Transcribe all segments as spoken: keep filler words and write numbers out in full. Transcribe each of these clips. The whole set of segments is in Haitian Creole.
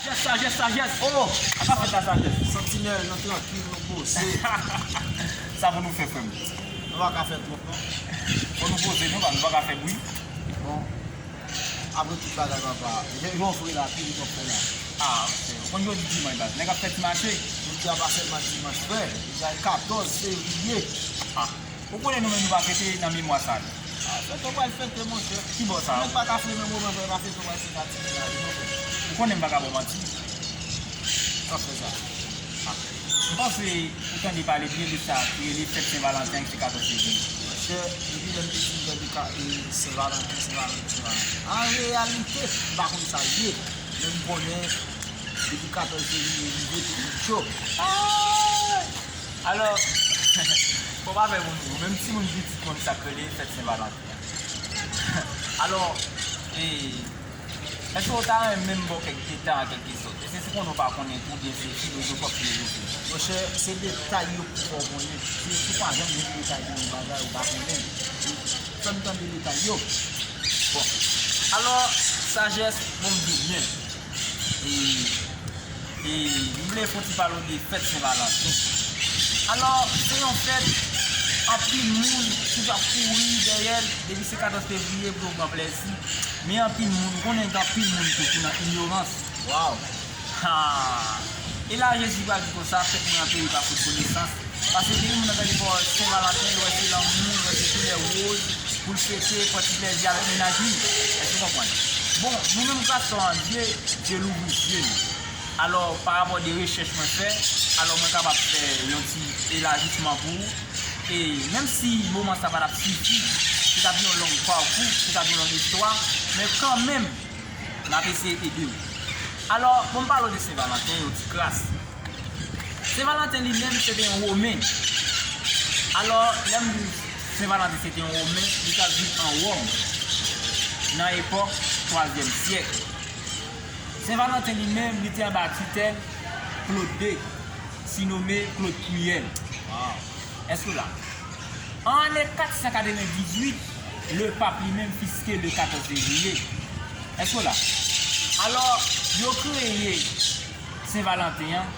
Sajès, sajès, sajès. Oh! Pa fè sa, sajès. Santinèl, nou trankil, nou poze. Sa pou nou fè, frè m? Nou pa ka fè twòp, non. Fò nou poze, nou pa, nou pa ka fè bri. Bon. Apre tout bagay, papa. Jan w vle la, ki lit w ap fè la? Ah, ok. Ou konn jodi dimanch, baz. Nèg ap fè ti mache. Jodi a pa sèlman dimanch, frè. Jodi a e katòz fevriye. Ah. Ou konnen nou menm nou pa fete nan memwa sa, non. Ah, fete w pral fete, monchè. Ki bò sa? Ou menm pa ka fle menm moman, frè, pa fete w pral fete a ti moun la, non, frè. Ou konnen m pa ka ba w manti. Sa fè sa? Ah. M panse ou tande pale byen de sa ki rele fèt Sen Valanten, ki se katòz fevriye. Monchè, depi lè m piti, m tande ka, e, Sen Valanten, Sen Valanten, Sen Valanten. An reyalite, m pa konn sa l ye, men m konnen depi katòz fevriye rive, tout moun cho. Ah! Alò, fò pa fè moun gou, menm timoun pitit konn sa k rele fèt Sen Valanten an. Alò, e, èske w ta renmen m ba w kèk detay an kèlkesòt? Èske se konnen w pa konnen tou, oubyen se filozof w ap filozofe? Monchè, se detay yo pou fè w konnen. Si, si w pa janm jwenn detay nan yon bagay, ou pa konnen. Fè m tande detay yo. Bon. Alò, sajès, bon, m di w byen. E, e, m vle fè yon ti pale w de fèt Sen Valanten. Alò, se yon fèt, anpil moun toujou ap kouri dèyè l, depi se katòz fevriye pou yo pran plèzi. Men anpil moun, ou konnen gen anpil moun tou ki nan inyorans. Waw! Ha! E la, Jezi pral di konsa, fèt mwen an peri pa fout konesans. Paske gen moun nan gade pou Sen Valanten, yo wè se lanmou, yo wè se koulè woz, pou l fete, pran ti plèzi avèk mennaj li. Èske w konprann? Bon, nou menm, gras an Dye, Dye louvri zye nou. Alò, pa rapò de rechèch mwen fè, alò mwen kapab fè yon ti elajisman pou ou. E menm si moman sa pa t ap sifi, se t ap yon long pakou, se t ap yon long istwa, men kanmenm, n ap eseye ede w. Alò, bon, m pale w de Sen Valanten, yon ti kras. Sen Valanten li menm, se te yon Women. Alò, lè m di Sen Valanten se te yon Women, li t ap viv an Wòm, nan epòk twazyèm syèk. Sen Valanten li menm, li te anba titèl Claude de, sinome Claude Cruel. Èske w la? An ane kat san katrevendizuit, le pap li menm fiske le katòz fevriye. Èske w la? Alò, yo kreye Sen Valanten an,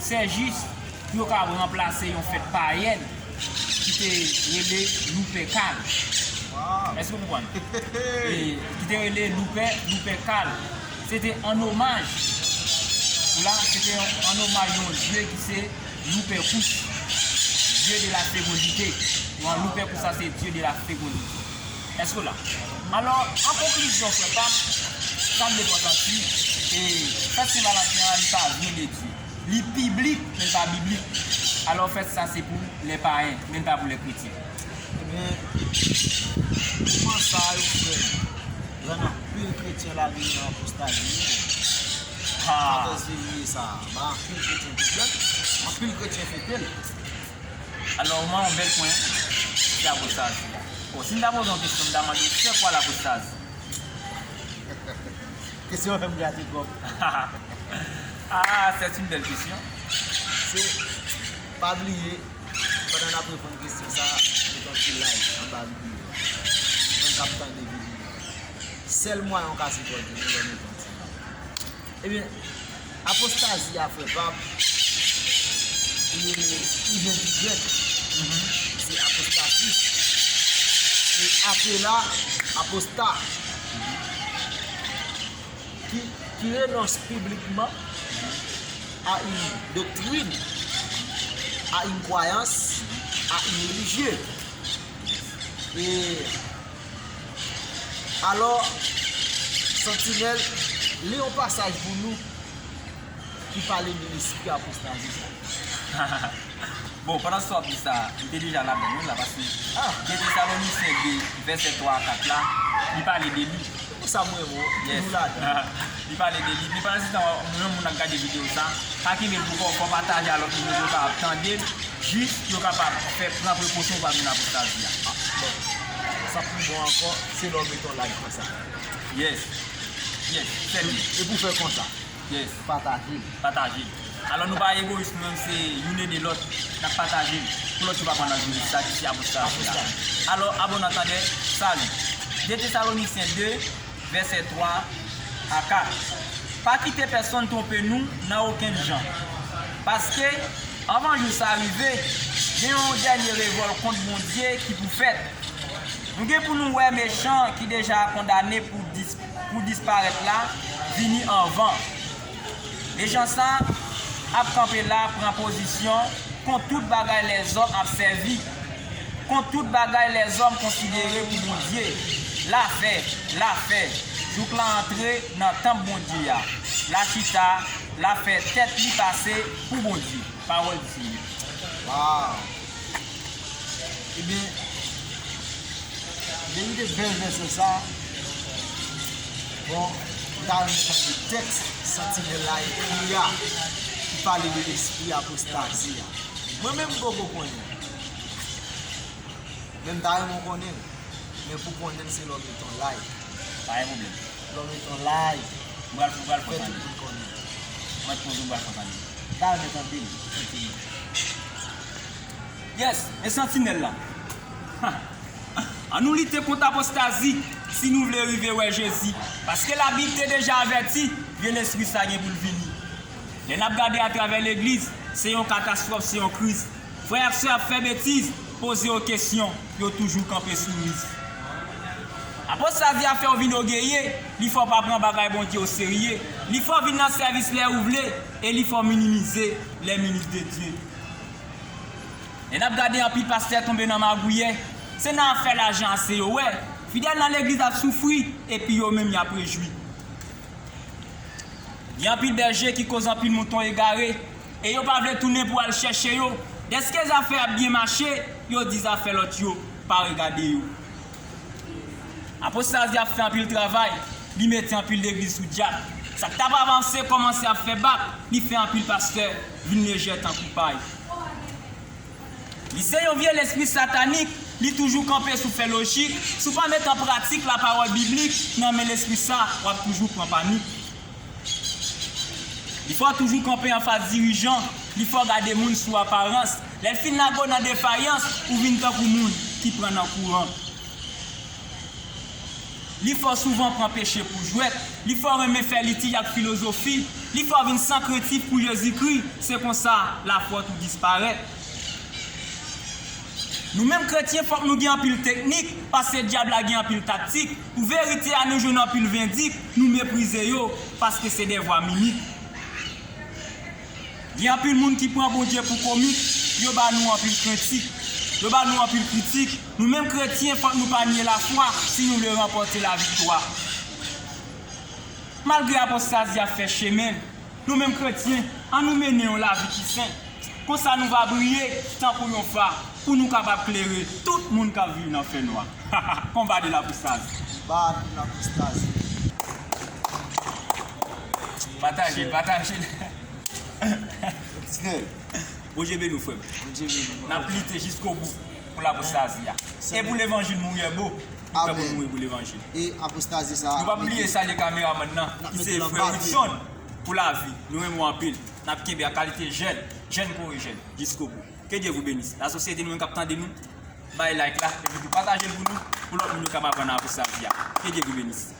se jis pou yo ka ranplase yon fèt payèn ki te rele Louper Kal. Èske w konprann? E, ki te rele Louper, Louper Kal. Se te an omaj, la, se te an omaj yon dye ki se Loupercus, dieu de la fécondité. Bon, Loupercus sa se dieu de la fécondité. Èske w la? Alò, an konklizyon, frè pa m, sa m vle fè w santi, e, fèt Sen Valanten an, li pa vyen de Dye. Li piblik, men l pa biblik. Alò, fèt sa se pou lè payen, men l pa pou lè kretyen. Ebyen, moman sa yo, frè m, rann anpil kretyen lage yo nan apostazi wi. Ha! Katòz fevriye sa a ba anpil kretyen pwoblèm, anpil kretyen fete l. Alò, ou mande yon bèl pwen, se apostazi a. Bon, si m ta poze yon kesyon, m ta mande w, c'est quoi l'apostasie? Kesyon an fè m grate kò m. Ah, c'est une belle question. Se, pa bliye, pandan n ap reponn kesyon sa a, mete yon ti like anba videyo a. Moun k ap tande videyo a. Sèl mwayen w ka sipòte nou, lè w mete yon ti like. Ebyen, apostazi a, frè pa m, e, li vyen di grèk. Se apostasis. E apela, aposta. Qui, qui renonce publiquement à une doctrine, à une croyance, à une religion. E alò, Santinèl, li yon pasaj pou nou ki pale de lespri apostazi sa. Bon, pandan w ap di sa, m te deja ladan l wi la, paske de Tesalonisyen de, vèsè twa a kat la, li pale de li. Se pou sa m renmen w, toujou ladan. Li pale de li. Men pandansetan, yon moun ap gade videyo sa, pa kenbe l pou kò w, fò w pataje a lòt moun yo pou yo kapab tande l, jis pou yo kapab fè, pran prekosyon pou pa vin apostazi a. Bon, sa pi bon ankò, se lè w mete yon like konsa. Yes. Yes, sèl li. E pou fè konsa. Yes. Pataje l. Pataje l. Alò, nou pa egoyis, nou menm, se youn ede lòt, n ap pataje l pou lòt yo pa pran nan vin sa ki se apostazi a. Alò, abòne an tande, sali. de Tesalonisyen de, vèsè twa a kat. Pa kite pèsonn twonpe nou nan okenn jan. Paske, anvan jou sa rive, gen yon dènye revòl kont Bondye ki pou fèt. Nou gen pou nou wè mechan ki deja kondane pou dis-, pou disparèt la vini anvan. Mechan sa ap kanpe la pran pozisyon kont tout bagay lèzòm ap sèvi, kont tout bagay lèzòm konsidere pou Bondye. Lafè, lafè, jouk la antre nan tanp Bondye a. La chita, la fè tèt li pase pou Bondye. Pawòl di Senyè. Waw! Ebyen, depi de bèl vèsè sa, bon, m ta renmen tande tèks Santinèl la ekri a, ki pale de lespri apostazi a. Mwen menm m poko konnen. Men m ta renmen w konnen l. Men pou konnen l, se lè w met yon like. Pa gen pwoblèm. Lè w met yon like. M pral, m pral fè w tande. Fè tout moun konnen. M pral poze, m pral fè w tande. M ta renmen tande l. Santinèl. Yes, e Santinèl la. Ann nou lite kont apostazi si nou vle rive wè Jezi. Paske Labib te deja avèti, vye lespri sa gen pou l vini. Lè n ap gade atravè legliz, se yon katastwòf, se yon kriz. Frè ak sè ap fè betiz, poze yo kesyon, yo toujou kanpe sou riz. Apostazi ap fè w vin ògeye, li fè w pa pran bagay Bondye oserye, li fè w vin nan sèvis lè ou vle, e li fè w minimize les ministres de Dieu. Lè n ap gade anpil pastè tonbe nan magouyè, se nan afè lajan ase yo wè. Fidèl nan legliz ap soufri, epi yo menm y ap rejwi. Gen anpil bèje ki koz anpil mouton egare, e yo pa vle tounen pou al chèche yo. Dèske zafè ap byen mache, yo di zafè lòt yo pa regade yo. Apostazi ap fè anpil travay, li mete anpil legliz sou djab. Sa k t ap avanse kòmanse ap fè bak, li fè anpil pastè vin lejè tankou pay. Li se yon vye lespri satanik, li toujou kanpe sou fè lojik. Si w pa met an pratik lapawòl biblik nan men lespri sa, w ap toujou pran panik. Li fè w toujou kanpe anfas dirijan, li fè w gade moun sou aparans. Lè l fin lage w nan defayans, ou vin tankou moun ki pran nan kouran. Li fè w souvan pran peche pou jwèt, li fè w renmen fè litij ak filozofi, li fè w vin san krentif pou Jezikri, se konsa lafwa w tou disparèt. Nou menm kretyen, fòk nou gen anpil teknik, paske dyab la gen anpil taktik. Pou verite a, nou jwenn anpil vendik, nou meprize yo, paske se de vwa minik. Gen anpil moun ki pran Bondye pou komik, yo ba nou anpil krentik, yo ba nou anpil kritik. Nou menm kretyen, fòk nou pa nye lafwa si nou vle ranpòte laviktwa. Malgre apostazi ap fè chemen l, nou menm kretyen, ann nou mennen yon lavi ki sen. Konsa nou va briye tankou yon fa, pou nou kapab klere tout moun k ap viv nan fènwa. Combat de l'apostasie. Combat de l'apostasie. Pataje l, pataje l. Bondye beni w, frè m. Bondye beni w. N ap lite jiskobou pou lapostazi a. E pou levanjil mouri bò. Li fè pou nou mouri pou levanjil. E apostazi sa a, nou p ap bliye salye kameramann nan, ki se frè Wilson, pou lavi. Nou renmen w anpil. N ap kenbe ak kalite jèn, jèn kore jèn, jiskobou. Que Dieu vous bénisse. Lasosyete nou menm k ap tande nou, bay like la, epi tou pataje l pou nou, pou lòt moun yo kapab aprann apostazi a. Que Dieu vous bénisse.